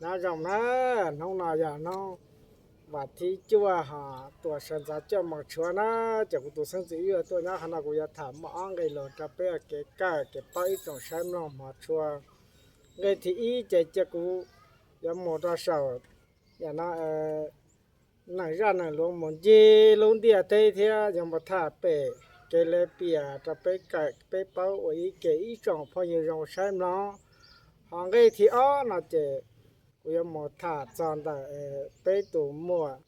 Nyob zoo na, hnub no yog hnub vas thib cuaj hos tuam sawv ntxov cuaj moos tshuav na, ces kuv tus xeeb ntxwv wb yuav tuaj nyob qhov no kuv yuav tham muaj ob nqe lus rau peb ua kev kawm kev paub ib tsoom saib mloog hmov tshua. Nqe thib ib ces cia kuv yuav mus rau saum neeg zaj neeg luv mus ncig lub ntiaj teb thiab yuav mus tham pem kev le piam rau peb kawm peb paub ua ib ke ib tsoom phooj ywg zoo saib mloog. Hos nqe thib ob no ces kuv yuav mus tham txog ntawm peb tus muam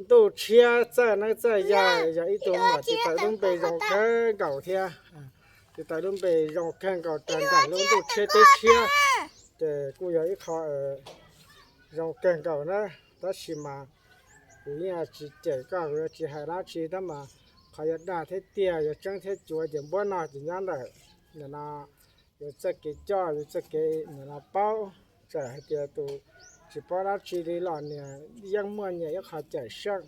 Ntuj Tshiab Txawj Neeb Txawj Yaig, yog ib tug muam tiv taws lub npe zoo kawg nkaus thiab, tiv taws lub npe zoo kawg nkaus rau nram lub ntuj tshiab teb tshiab, ces kuj yog ib qho zoo kawg nkaus na. Tab sis mas kuv yeej tsis cem koj, kuv yuav tsis hais dab tsi tab mas qhov yuav dag thiab tiag yuav tseeb thiab cuav ces npuab no ces nyob ntawm nim no yus txoj kev coj yus txoj kev nim no paub. Txawm hais tias tus tsis paub dab tsi li los nias yeej muaj nyias ib qho cawm seej,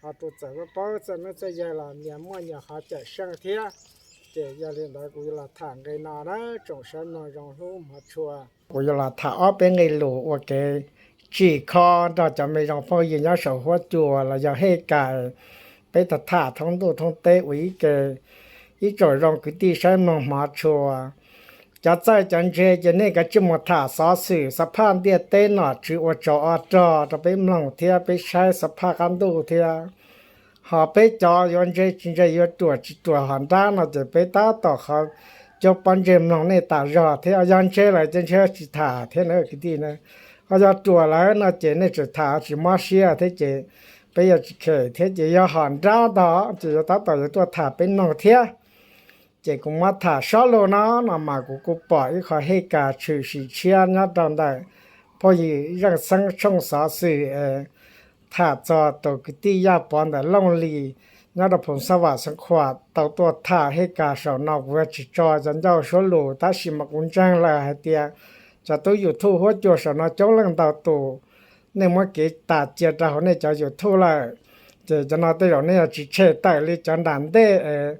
ho tus txawm paub txawj neeb txawj yaig los nias muaj nyias qhov cawm seej thiab. Ces yog li ntawd kuv yuav los tham nqe no na tsoom saib mloog zoo hlub hmov tshua. Kuv yuav los tham ob peb nqe lus ua kev tsim kho nrog cov me zoo phooj ywg nyob saum huab cua los yog hej kas peb tham tham thoob ntuj thoob teb ua ib ke ib tsoom zoo kwv tij saib mloog hmov tshua. Cov txawj cov ntse ces nej kav tsij mus tham xov xwm xab phaj ntiaj teb nom tswv ua tsov ua rog rau peb mloog thiab peb saib xab phaj qab ntuj thiab. Ho peb cov yuav ntse tsis ntse yuav ruam tsis ruam hom nrab no ces peb tab tom qhov cov pob ntseg mloog nej tas zog thiab. Yog ntse lawm ces ntse tsis tham thiab na kwv tij na. Ho yog ruam lawm no ces nej tseem tham tsis mob siab thiab ces peb yuav tsis khem thiab ces yog hom nrab ntag ces yuav tab tom yuav tuaj tham peb mloog thiab. Ces kuv muab tham sob lus no no mas kuv kuj pom ib qho hej kas tshwm sim tshiab nyob rau ntawm phooj ywg Zeej Xeeb tshooj xov xwm tham txog tus kwv tij Yaj Pov ntawm Looj Lis nyob rau Phoos Xab Vam Xeev Khuam tau tuaj tham hej kas saum no. Kuv yuav tsis tso cov ncauj suab lus tab sis mas kuv ntseeg lawm hais tias cov tub YouTube huab cua saum no coob leej ntau tus nej muab kev tas cia rau hauv nej cov YouTube lawm. Ces cov no tej zaum nej yuav tsis tshem tawm li cov nram ntej es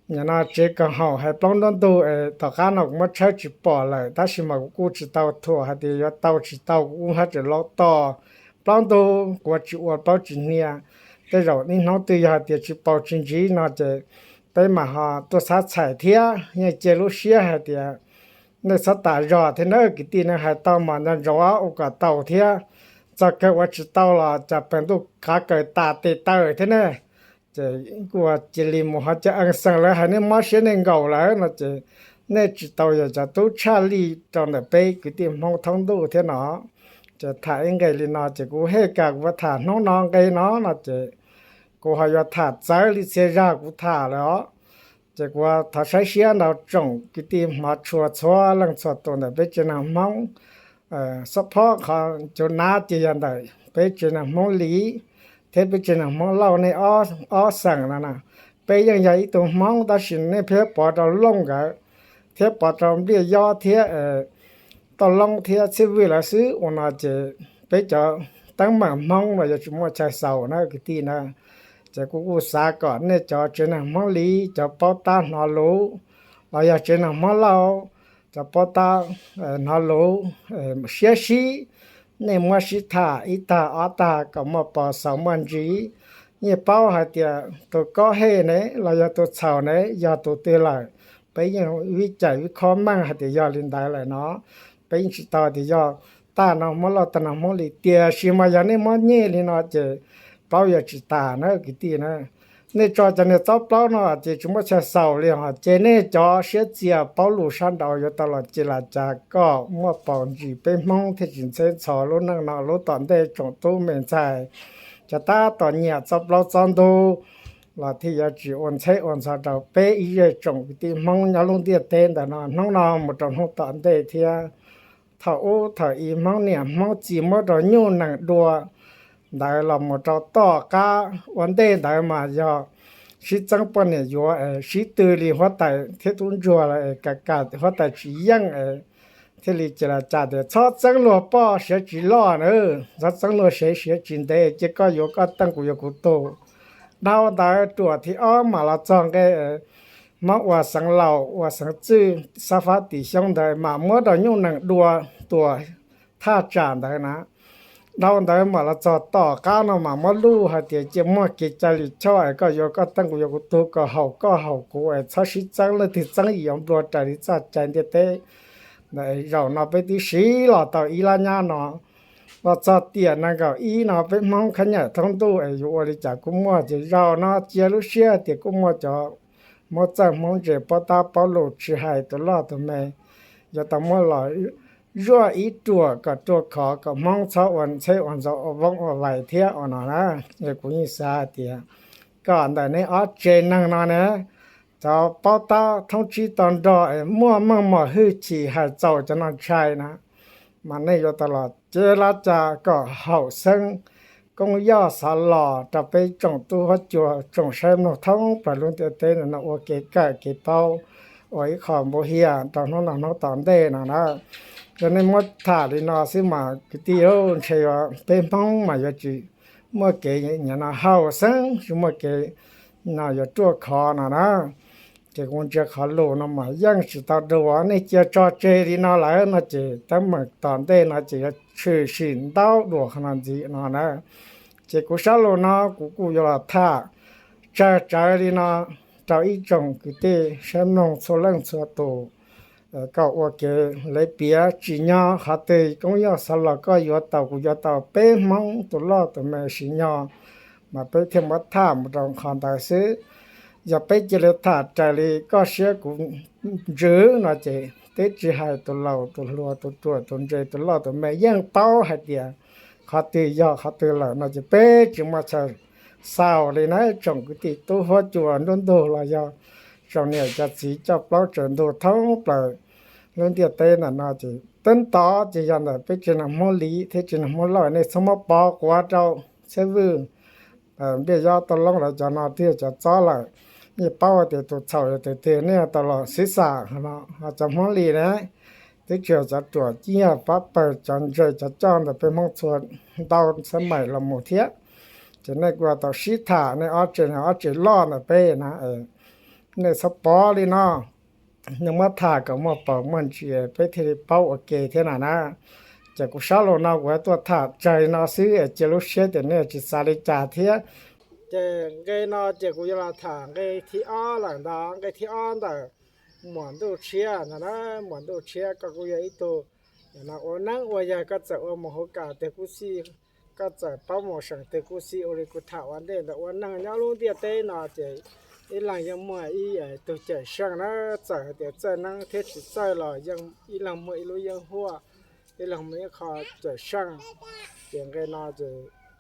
nim no tsev koom haum hais plaub nruab ntug es tom qab no kuv muab tshawb tsis pom lawm tab sis mas kuv kuj tsis tau thuam hais tias yuav tau tsis tau, kuv kuj haj tseem laus tos plaub ntug kuv tsis ua plaub tsis hnia. Tej zaum ib hnub twg yog hais tias tsis paus tsis ntsiv no ces peb mam ho tuaj xav txhais thiab. Yeej cia lub siab hais tias nej txhob tas zog thiab na kwv tij, nej hais tau mas nco ntsoov ua kom tau thiab. Txog kawg ua tsis tau los cas pees ntuj qav kaws tas tes taw thiab ne. Ces kuj cia li mus ho cas ees xeem lawv hais nej mob siab nej nkaus lawm no ces nej tsis tau yog cov tub tshaj lij rau ntawm peb kwv tij Hmoob thoob ntuj thiab no. Ces tham ib nqe li no ces kuv hej kas kuv tham hnub no nqe no no ces kuv ho yuav tham txawv li txhia zag kuv tham lawm os. Ces kuv thov saib siab ntau tsoom kwv tij hmov tshua txhua leej txhua tus ntawm peb tsev neeg Hmoob. Xab phob qhov cov nav ces yog ntawm peb tsev neeg Hmoob Lis thiab peb tsev neeg Hmoob Lauj, nej ob xeem no na. Peb yeej yog ib tug Hmoob tab sis nej pheej pov rau Looj nkawd thiab pov rau Npliaj Yob thiab Toj Loob thiab Txhiaj Vwj lawv xwb ua no ces peb cov teeb meem Hmoob no yuav tsis muaj chaw xaus na kwv tij na. Ces kuv kuj xav kom nej cov tsev neeg Hmoob Lis cov paub tab hnov luv los yog tsev neeg Hmoob Lauj cov paub tab hnov luv, siab sib, nej muab sib tham ib tag ob tag kom muaj pos xaus muaj ntsis. Yeej paub hais tias tus kob hej ne los yog tus txhaum ne yog tus twg lawm, peb yeej vib cais vib khob meej hais tias yog li ntawd lawm no. Peb yeej tsis tau tias yog tag no Hmoob Lauj tag no Hmoob Lis, tiam sis mas yog nej muab nyej li no ces plaub yuav tsis tas na kwv tij na. Nej tso cov niag txob plaub no ces tsis muaj chaw xaus li os. Ces nej cov siab txias paub lus sab nraud yuav tau los cia li cas kom muaj paus ntsis peb Hmoob thiaj tsis ntxheb ntxhov lub neej no lub tom ntej. Tsoom tub me ntxhais cov tab tom nyiam txob plaub txob ntug los thiaj yuav tsis ua ntxheb ua ntxhov rau peb ib zej tsoom kwv tij Hmoob nyob lub ntiaj teb ntawm no hnub no mus rau hnub tom ntej thiab. Thaum ub thaum i Hmoob niam Hmoob txiv muab rau nyuj nees dua ntawd los mus rau tom qab ua ntej ntawd mas yog sib txeeb poj niam yuav es sib tw li huab tais thiab tub ntsuag lawm es ka ka huab tais tsis yeej es thiaj li cia li cas tias txhob txeeb luag poj siav tsis loj na, txhob txeeb luag sev siav tsis ntev, cia koj yuav koj teej kuv yuav kuv tug. Dhau ntawd ruam thib ob mam los txog nqe Hmoob ua xeev laus ua xeev txwj xab fab tim xyoob ntawd mas muab rau nyuj nees dua tuam thaj tsam ntawd na. Dhau ntawd mam los txog tom qab no mas muab luj hais tias cia muaj kev cai lij choj es koj yuav koj teeb kuv yuav kuv tug, koj haum koj haum kuv es txhob sib txeeb, leej twg txeeb yuav nplua raws li txoj cai ntiaj teb. Zaum no peb twb siv los tau ib lab nyab no, los txog tiam nees nkaum ib no peb Hmoob khab nyaim thoob ntuj es yuav ua li cas kuj muaj, ces zaum no cia lub siab tias kuj muaj cov Hmoob txawj Hmoob ntse paub tab paub lus tsis hais tus loj tus me, yuav tau muab los zuaj ib ruam kom ruaj khov kom Hmoob txhob ua ntxheb ua ntxov ua voob ua vais thiab ua no na. Es kuv yeej xav hais tias kom ntawm neb ob tsev neeg no ne, cov paub tab thoob tsib to nrog es muaj meej mom hwj chim hais txaus cov no ntshai na, mas nej yuav tau los cev lab ca kom haum xeeb koob yoj xav los rau peb tsoom tub huab cua tsoom saib mloog thoob plaws lub ntiaj teb no ua kev kawm kev paub, ua ib qho npau hiam rau hnub no hnub tom ntej no na. Yog nej muab tham li no xwb mas kwv tij, ntshe yuav peb Hmoob mas yuav tsis muaj kev nyob no haum xeeb, tsis muaj kev no yuav ruaj khov no na. Ces kuv ntsia qhov lus no mas yeej tsis tau dua, nej cia tso tseg li no lawm no ces teeb meem tom ntej no ces yuav tshwm sim ntau dua qhov no ntxiv no na. Ces kuv sab lus no kuv kuj yuav los tham tsawg tsawg li no rau ib tsoom kwv tij saib mloog txhua leej txhua tus kom ua kev lawv piav tsim nyog qhov twg koob yoj xav los koj yuav tau kuv yuav tau peb Hmoob tus loj tus me sim nyog, mas peb thiaj muab tham mus rau qhov ntawd xwb. Yog peb cia li tham raws li koj siab kuv ntsws no ces twb tsis hais tus laus tus hluas tus ruam tus ntse tus loj tus me yeej paub hais tias qhov twg yog qhov twg lawm no ces peb tsis muaj chaw xaus li na tsoom kwv tij tub huab cua nruab ntug los yog tsoom niam cov txiv coj plaub tsaws ntug thoob plaws lub ntiaj teb ntawm no ces teeb tov ces yog ntawm peb tsev neeg Hmoob Lis thiab tsev neeg Hmoob Lauj, nej txhob muab pov quav rau Txhiab Vwj, Npiaj Yob, Tooj Loob lawv cov no twb yog cov txob lawm. Nej paub tias tus txhaum yog tus twg, nej tau los xib xam no. Ho cov Hmoob Lis ne, twb tsis yog cov ruam, yeej yog pab pawg cov ntse cov coj ntawm peb Hmoob txhua ntau xab maim los mus thiab. Ces nej kuj yuav tau sib tham, nej ob tsev neeg ob tsev loj ntawm peb na, nej txhob pov li no. Nej muab tham kom muaj paus muaj ntsis peb thiaj li paub ua ke thiab na na. Ces kuv sab lus no kuv tuaj tham tsawg li no xwb, cia lub siab tias nej tsis xav li cas thiab. Ces nqe no ces kuv yuav los tham nqe thib ob lawm ntag, nqe thib ob ntawm Muam Ntuj Tshiab no na. Muam Ntuj Tshiab, koj kuj yog ib tug ua neeb ua yaig, koj txawm ua mus hauv kas twg kuj xij, koj txawm paub mus seem twg kuj xij, ua li kuv tham ua ntej ntawd, ua neeg nyob lub ntiaj teb no ces ib leeg yeej muaj ib tug cawm seej na, txawm hais tias txawj neeb thiab tsis txawj los yeej ib leeg muaj ib lub yeeb huaj, ib leeg muaj ib qho cawm seej. Ces nqe no ces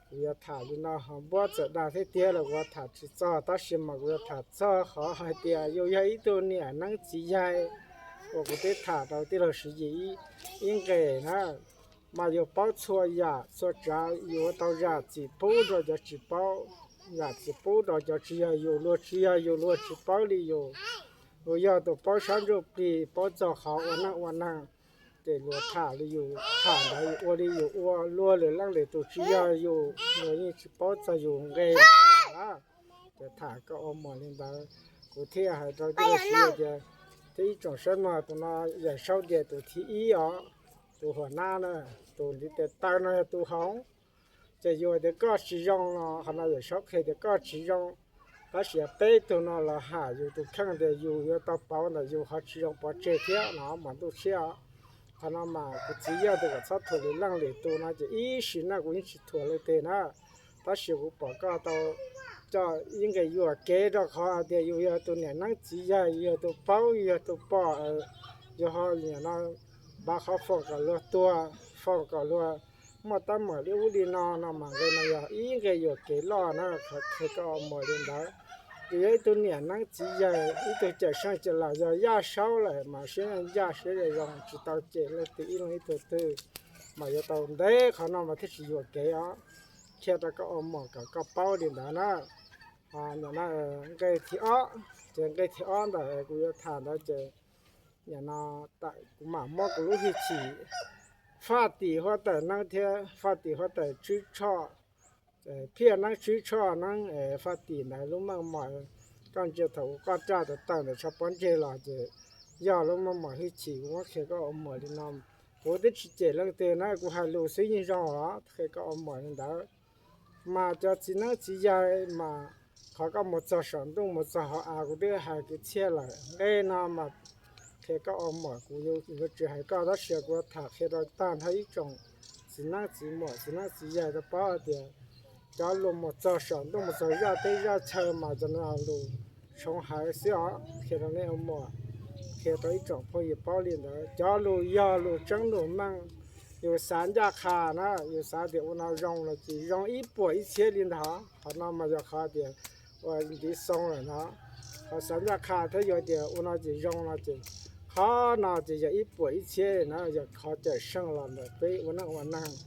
kuv yuav tham li no, ho npuab txawm dag thiab tiag los kuv yuav tham tsis txog, tab sis mas kuv yuav tham txog qhov hais tias yus yog ib tug niam neeb txiv yaig uas kuv twb tham rau tij laug Siv Yis ib nqe na, mas yus paub txhua yam txhua tsav, yus yuav tau zam txim pub rau cov tsis paub, zam txim pub rau cov tsis yog yus, luag tsis yog yus, luag tsis paub li yus. Yus yog tus paub sab ntsuj plig, paub txog qhov ua neej ua neeg, ces luag tham li yus tham ntawd, yus ua li yus ua, luag lwm leej lwm tus tsis yog yus, luag yeej tsis paub txog yus nqe ntawd. Ces tham koj ua muam li ntawd, kuv thiaj hais rau tij laug Siv Yis tias, thiab ib tsoom saib mloog, tus no Yawm Saub tias tus thib ib os, tus huam nab na, tus ntiv tes taw no yog tus hauv. Ces yus tias koj tsis zoo no, qhov no Yawm Saub qhia tias koj tsis zoo. Tab sis peb tug no los ham yus tus kheej tias yus yuav tau pauv ntawm yus qhov tsis zoo pov tseg thiab no, Muam Ntuj Tshiab. Qhov no mas kuv txiv yog tus kom txhob thuam lwm leej lwm tus no ces ib sim neej kuv yeej tsis thuam leej twg na. Tab sis kuv pom koj tau coj ib nqe yuam kev rau qhov hais tias yus yog tus niam neeb txiv yaig, yus yog tus paub, yus yog tus pom, yus ho nim no npaj qhov foom kom luag tuag, foom kom luag muaj teeb meem li ub li no no mas nqe no yog ib nqe yuam kev loj na, qhov qhia koj ua muam li ntawd. Yus yog ib tug niam neeb txiv yaig, ib tug cawm seej cawm laus, yog Yaj Saub lawm mas siab ncaj siab zoo, tsis tau cem leej twg ib leeg ib tug twg, mas yuav tau ntev qhov no mas thiaj tsis yuam kev os. Qhia rau koj ua muam kom koj paub li ntawd na. Nqe thib ob, ces nqe thib ob ntawm kuv yuav tham ntawd ces nim no kuv mam muab kuv lub hwj chim faj tim huab tais neeb thiab faj tim huab tais tswb tshoj, phiaj neeb tswb tshoj neeb, faj tim ntawd lub meej mom. Koj ntsia thaum kuv qoj raj tawm tawm ntawm tshav pob ntseg los ces yog lub meej mom hwj chim kuv muab qhia koj ua muam li no. Kuv twb tsis cem leej twg na, kuv hais lus xwb yeej zoo os, qhia koj ua muam li ntawd. Mas cov txiv neeb txiv yaig mas qhov koj mus txog saum ntuj mus txog hauv av kuv twb hais kwv txhiaj lawm. Nqe no mas qhia koj ua muam, kuv yuav tsis hais koj tab sis kuv tham qhia rau tag nrho ib tsoom txiv neeb txiv muam txiv neeb txiv yaig tau paub hais tias cov lus mus txog saum ntuj mus txog zaj teb zaj chaw mas cov no lus tshoov haiv xwb os, qhia rau nej ua muam, qhia rau ib tsoom phooj ywg paub li ntawd. Cov lus yog lus tseeb lus meej, yus xav ncaj qha na, yus xav tias ua no zoo los ces zoo ib puas ib txhiab li ntawd. Qhov no mas yog qhov tias ua ntiv xoo lawm no, qhov xav ncaj qha thiab yus tias ua no ces zoo no ces qhov no ces yog ib puas ib txhiab na, yog qhov cawm seej los ntawm peb ua neej ua neeg.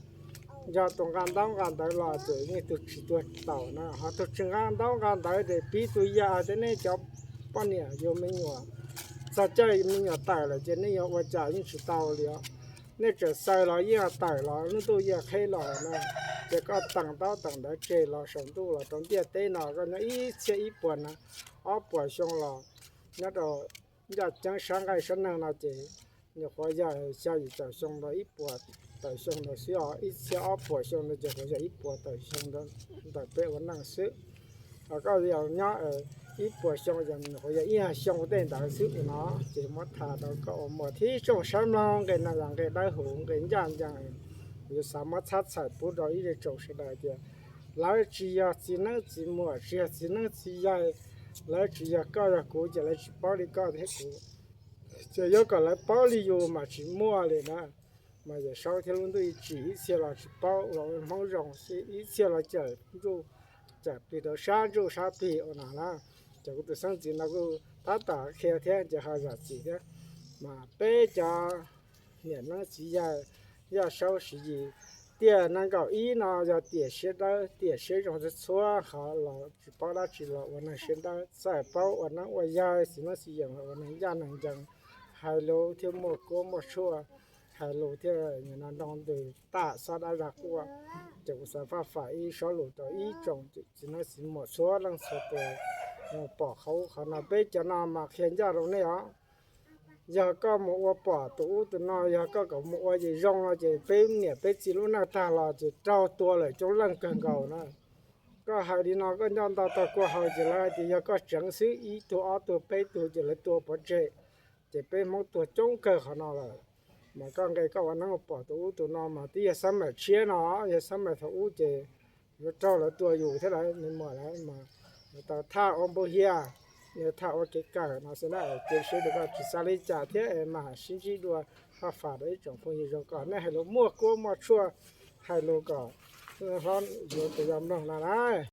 Yog tus nqa ntaub nqa ntawv los ces yeej tug tsis tuag taus na, ho tug tsis nqa ntaub nqa ntawv ces pib tug yam tias nej cov poj niam yug me nyuam, txog caij me nyuam tawm lawm ces nej yuav ua cas yeej tsis tau li os. Nej tseem xaws los yeej tawm los lub ntuj yeej qheb los na, ces koj teem ntaub teem ntawv tseg los saum ntuj los rau ntiaj teb no koj nyob ib txhiab ib puas na, ob puas xyoo los nyob rau ncaj ceeb sab nqaij sab neeg no ces nyuam qhuav yog xya yim tawm xyoo rau ib puas tawm xyoo ntawd xwb os, ib txhiab ob puas xyoo ntawd ces qhuav yog ib puas tawm xyoo ntawm peb ua neej xwb. Ho koj yog nyob ib puas xyoo ces nyuam qhuav yog ib xyoos tej ntawd xwb no, ces muab tham rau koj ua muam thiab tsoom saib mloog. Nqe no yog nqe dawb huv nqe ncaj ncees, kuv yuav xav muab txhab txhais pub rau ib zej tsoom sawv daws tias lawv tsis yog txiv neeb txiv muam tsis yog txiv neeb txiv yaig, lawv tsis yog koj yog kuv ces lawv tsis paub li koj thiab kuv, ces yuav kom lawv paub li yus mas tsis muaj li na. Mas Yawm Saub thiab lub ntuj ib txhia los tsis paub los ua Hmoob zoo xwb, ib txhia los cawm ntsuj cawm plig rau sab ntsuj sab plig ua no na. Ces kuv tus xeeb ntxwv no kuj tab tom qhia thiab ces ho zam txim thiab. Mas peb cov niam neeb txiv yaig, Yaj Saub Siv Yis, tiam nees nkaum ib no yog tiam siab dawb tiam siab zoo txhua txhua qhov los tsis paub dab tsi los ua neeg siab dawb, txawm paub ua neeb ua yaig txiv neeb txiv yaig los ua neeg ncaj neeg ncees, hais lus thiaj muaj kuab muaj tshuaj, hais lus thiaj nroo ntws tam xob dab zaj quaj. Ces kuv xav faj fam ib sob lus rau ib tsoom txiv neeb txiv muam txhua leej txhua tus pom qhov ub qhov no, peb cov no mas qhia ncaj rau nej os. Yog koj mus ua pom tus ub tus no, yog koj kom mus ua ces zoo no ces peb niam peb txiv lub neej tag los ces raug tua lawm coob leej kawg nkaus na. Koj hais li no koj nco ntau tau kua haus ces lawv hais tias yog koj tseev xwb ib tug ob tug peb tug ces lawv tua pov tseg, ces peb Hmoob tuag coob kawg qhov no lawm. Mas koj nqe koj ua neeb ua pom tus ub tus no mas twb yog xab maim tshiab no, yog xab maim thaum ub ces yuav raug lawv tua yus thiab lawv me muam lawv mas yuav tau thaj ua npug hias, yuav thaj ua kev kawm no xwb na. Cia siab tias koj tsis xav li cas thiab es mam sib ntsib dua. Faj fam rau ib tsoom phooj ywg zoo kom nej hais lus muaj kuab muaj tshuaj, hais lus kom hlob yuav tus yog mloog no na.